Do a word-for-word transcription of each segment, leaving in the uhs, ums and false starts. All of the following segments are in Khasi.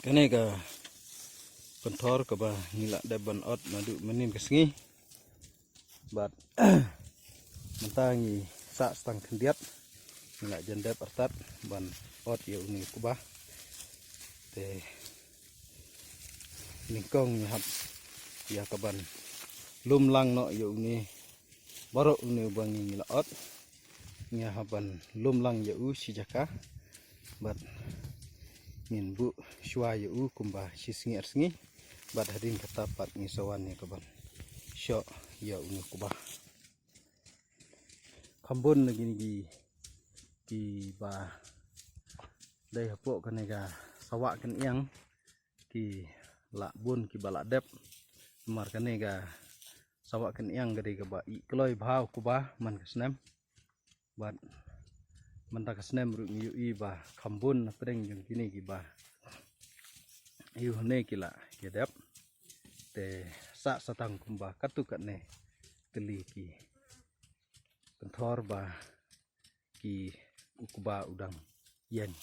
Kane ka kynthor kaba ngi la dep ban ot naduh mynnin ka sngi. Bad mynta ngi sah stang khyndiat, ngi la jan dep artat ban ot ïa une u kba. Te nyngkong ngi hap ïa ka ban lum lang noh ïa une, baroh une uba ngi la ot. Ngi hap ban lum lang ïa u shi jaka bad ngin buh shuwa ïa u kumba shi sngi ar sngi. Bad hadien kata pat ngi sa wan ïa ka ban shoh ïa une u kba. Kham bun na kine ki, kiba dei hapoh kane ka sawah Kyniang, ki la bun kiba la dep. Namar kane ka sawah Kyniang ka dei kaba ih kloi bha u kba man ka snem. Bad mynta ka snem ruh ngi ïohi ba kham bun na pdeng jong kine kiba ïoh ne ki la ïa dep. Te sah satang kumba katto katne tylli ki kynthor ba ki, u kba u dang ïeng.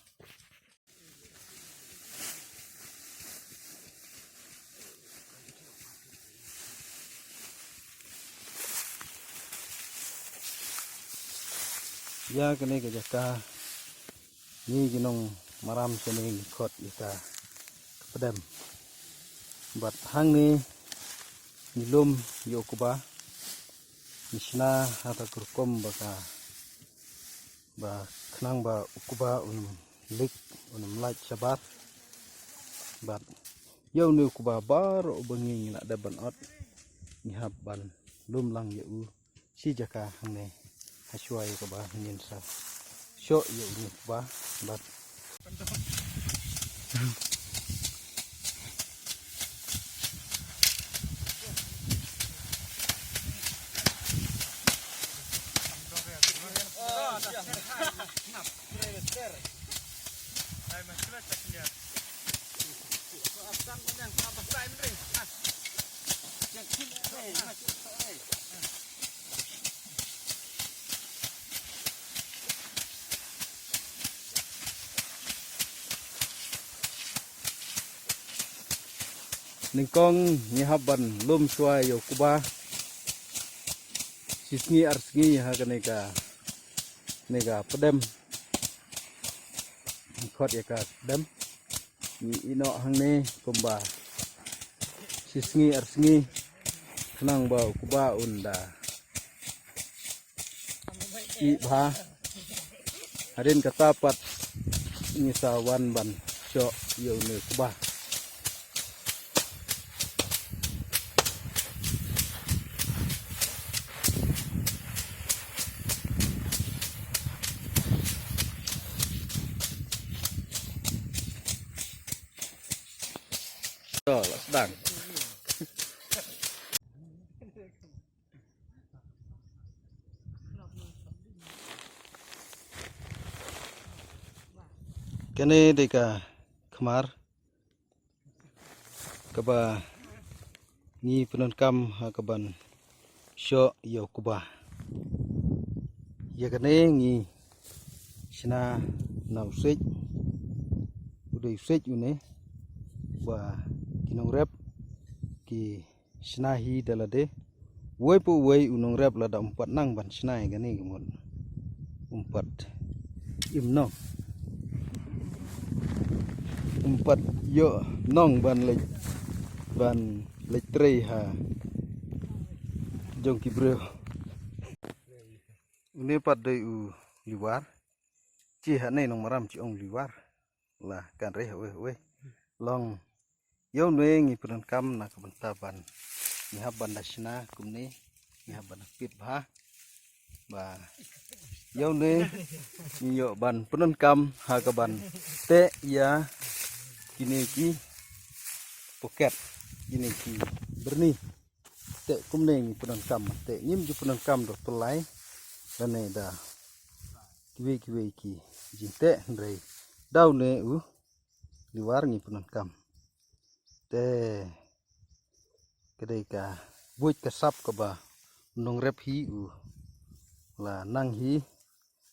Ïa kane ka jaka ngi ki nongmaram shane ngi khot ïa ka ka pdem. Bad hangne ngi lum ïa u kba, ngi shna ha ka rukom ba ka, ba khnang ba u kba un ym lik, un ym lait shabar. Bad ïa une u kba baroh uba ngi, ngi la dep ban ot, ngi hap ban lum lang ïa u shi jaka hangne, ha shuwa ïa kaba ngin sa shoh ïa une u kba. Bad nyngkong ngi hap ban lum shuwa ïa u kba shi sngi ar sngi ha kane ka, kane ka pdem. Ngi khot ïa ka pdem. Ngi ïeh noh hangne kumba shi sngi ar sngi khnang ba u kba un da ih bha. Hadien kata pat ngi sa wan ban shoh ïa une u kba. To, la sdang. Kane dei ka khmar kaba ngi pyndonkam ha kaban shoh ïa u kba. Ïa kane ngi shna na u siej, u dei u siej une ba ki nongrep ki shna hi da lade. Uwei pa uwei u nongrep lada um pat nang ban shna ïa kane ka mut, um pat im noh, um pat ïoh nong ban leit, ban leit trei ha jong ki briew. Une pat dei u Liwar. Chi hangne nongmaram chi ong Liwar. La kan rei hawei hawei. Long ïa une ngi pyndonkam na ka bynta ban ngi hap ban da shna kumne, ngi hap ban da pit bha. Ba ïa une ngi ïoh ban pyndonkam ha kaban teh ïa kine ki pocket, kine ki byrni. Teh kumne ngi pyndonkam, teh ngim ju pyndonkam da u tyllai lane da kiwei kiwei ki jingteh, hynrei da une u Liwar ngi pyndonkam. Te ka dei ka buit ka sap kaba u nongrep hi u la nang hi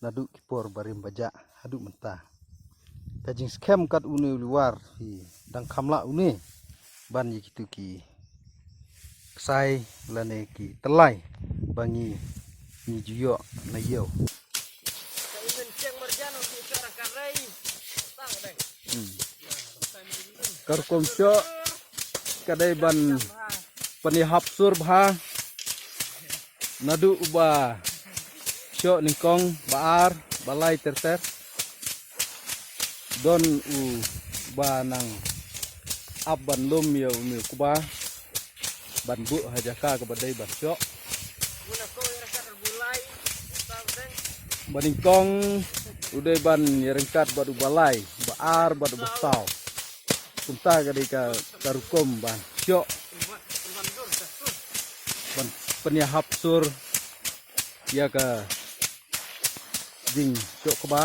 naduh ki por barim bajah haduh mynta. Ka jingskhem kat une u liwar hi dang kham lah une ban ïa kitu ki ksai lane ki tyllai ba ngi ngi ju ïoh na ïew. Hmm. Ka rukom shoh ka dei ban pynïahap sur bha. Naduh uba shoh nyngkong, ba ar, ba lai ter ter. Don uba nang ap ban lum ïa une u kba ban buh ha jaka kaba dei ban shoh. Ba nyngkong u dei ban ïaryngkat bad uba lai, ba ar bad uba saw. Kumta ka dei ka, ka rukom ban shoh, ban pynïahap sur ïa ka jingshoh kba.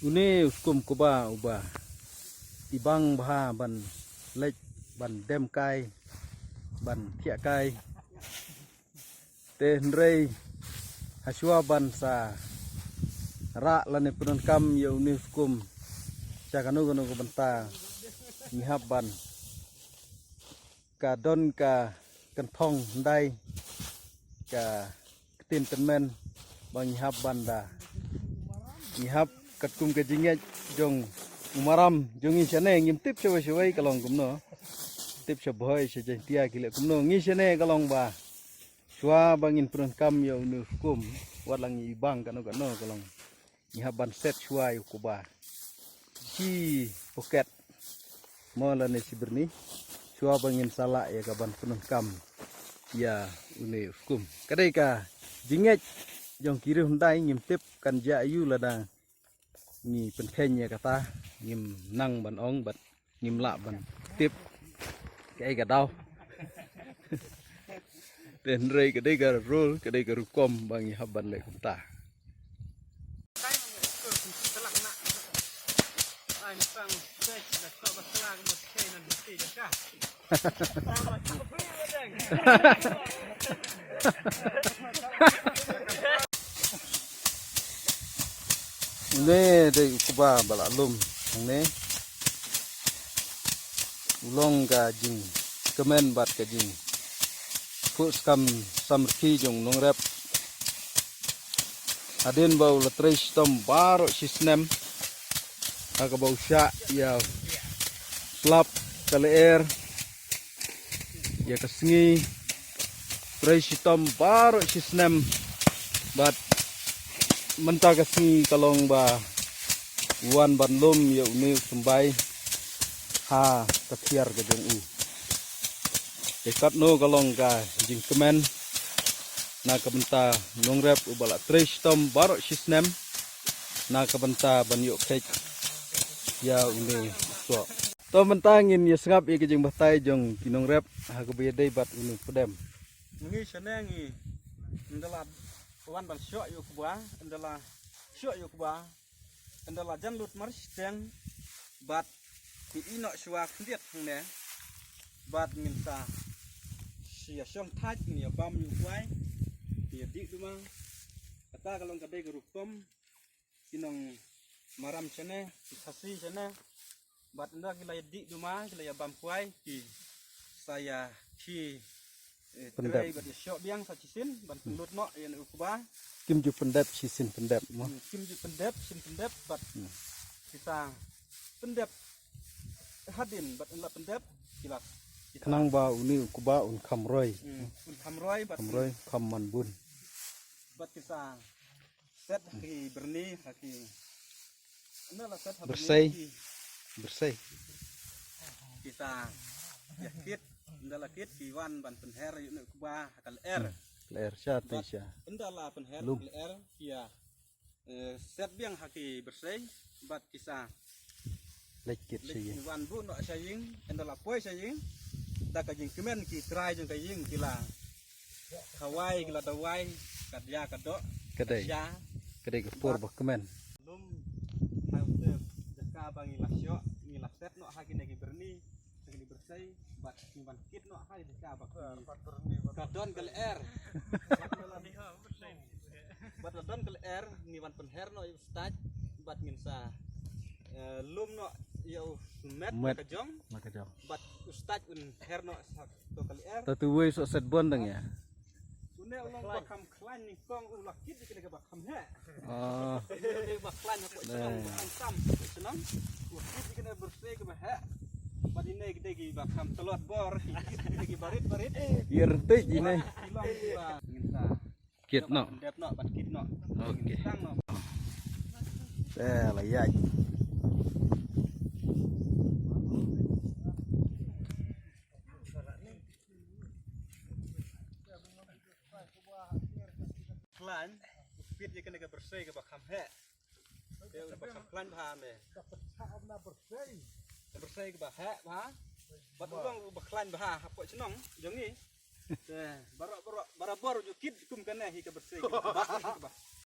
Une u skum kba uba i bang bha ban leit, ban dem kai, ban thiah kai. Te hynrei hashwa ban sa rah lane pyndonkam ïa une u skum sha kano kano ka bynta, ngi hap ban ka don ka kynthong hyndai, ka ktien tymmen ba ngi hap ban da. Ngi hap katkum ka jingngeit jong u maram jong ngi shane, ngim tip shawei shawei ka long kumno. Tip sha Bhoi sha Jaintia ki leh kumno, ngi shane ka long ba shuwa ba ngin pyndonkam ïa une u skum, wat la ngi bang kano kano ka long, ngi hap ban set shuwa ïa u kba shi poket mo lane shi byrni shuwa ba ngin sa lah ïa ka ban pyndonkam ïa une u skum. Ka dei ka jingngeit jong ki riew hyndai, ngim tip kan jia aïu lada ngi pynkheiñ ïa kata, ngim nang ban ong bad ngim lah ban tip kaei ka daw. Te hynrei ka dei ka rule, ka dei ka rukom ba ngi hap ban leh kumta. Une dei u kba ba la lum hangne. U long ka jingkmen bad ka jingphuh skam samrkhie jong u nongrep. Hadien ba u la trei shitom baroh shi snem ha kaba u shah ïa u slap ka lyer, ïa ka sngi, trei shitom baroh shi snem. Bad mynta ka sngi ka long ba u wan ban lum ïa une u symbai ha ka thiar ka jong u. Te katno ka long ka jingkmen na ka bynta u nongrep uba la trei shitom baroh shi snem na ka bynta ban ïoh kheit ïa une u soh. To mynta ngin ïa sngap ïa ka jingbatai jong ki nongrep ha kaba ïadei bad une u pdem. Ngi shane ngi, ynda la wan ban shoh ïa u kba, ynda la shoh ïa u kba, ynda la jan lut marshiteng bad ki ïehnoh shuwa khyndiat hangne bad ngin sa shong thait, ngin ïa bam ïa u kwai, ngin ïa dih duma. Kata ka long ka dei ka rukom ki nongmaram shane, ki Khasi shane. Bad ynda ki la ïa dih duma, ki la ïa bam kwai, ki sa ïa khie, eh, pyndep, trei bad ïa shoh biang sa shisien ban pynlut noh ïa une u kba. Kim ju pyndep shisien pyndep mo. Hmm, kim ju pyndep shisien pyndep bad ki sa pyndep hadien bad ynda la pyndep ki la, ki sa, khnang ba une u kba un kham roi. Hmm, un kham roi bad kham roi, kham man bun. Bad ki sa set ha ki byrni, ha ki, ynda la set ha byrni, byrsei, ki, byrsei, ki sa ïa kit, ynda la kit ki wan ban pynher ïa une u kba ha ka lyer. Hmm. Lyer sha te sha. Ynda la pynher lum ha ka lyer ki ïa, eh, set biang ha ki byrsei bad ki sa leit kit sha ïing, wan buh noh sha ïing, ynda la poi sha ïing da ka jingkmen ki trai jong ka ïing ki la khawai, ki la dawai, ka dia ka doh, ka dei, ka sha, ka dei ka por ba kmen. Lum ha u te jaka ba ngi la shoh, ngi la set noh ha kine ki byrni, ha kine ki byrsei, bad ngi ban kit noh ha ki jaka ba ki, ka don ka lyer. Bad la don ka lyer, ngi ban pynher noh ïa u stad, bad ngin sa, eh, lum noh ïa u met, met, ka jong, na ka jong. Bad u stad un her noh sa to ka lyer. Ta tu wei so set bon dang ïa. Une u long ba kham khlaiñ nyngkong u la kit ïa kane kaba kham heh. Ah. Une ba khlaiñ hapoh shnong, ba khlaiñ tam hapoh shnong. U la kit ïa kane byrsei kaba heh. Bad ine ki dei kiba kham tlot bor, ki kit ïa kine ki barit barit. Ïa ryntik ine. Ki long kiba ngin sa kit noh. Dep noh, ban kit noh. Ok. Tang noh. Te la ïaid. Khlaiñ, u kit ïa kane ka byrsei kaba kham heh. Te u ba kham khlaiñ bha me. Ka byrsei kaba heh bha. Bad u long u ba khlaiñ bha hapoh shnong jong ngi. Te baroh baroh barabor ju kit kum kane hi ka byrsei kaba, kaba.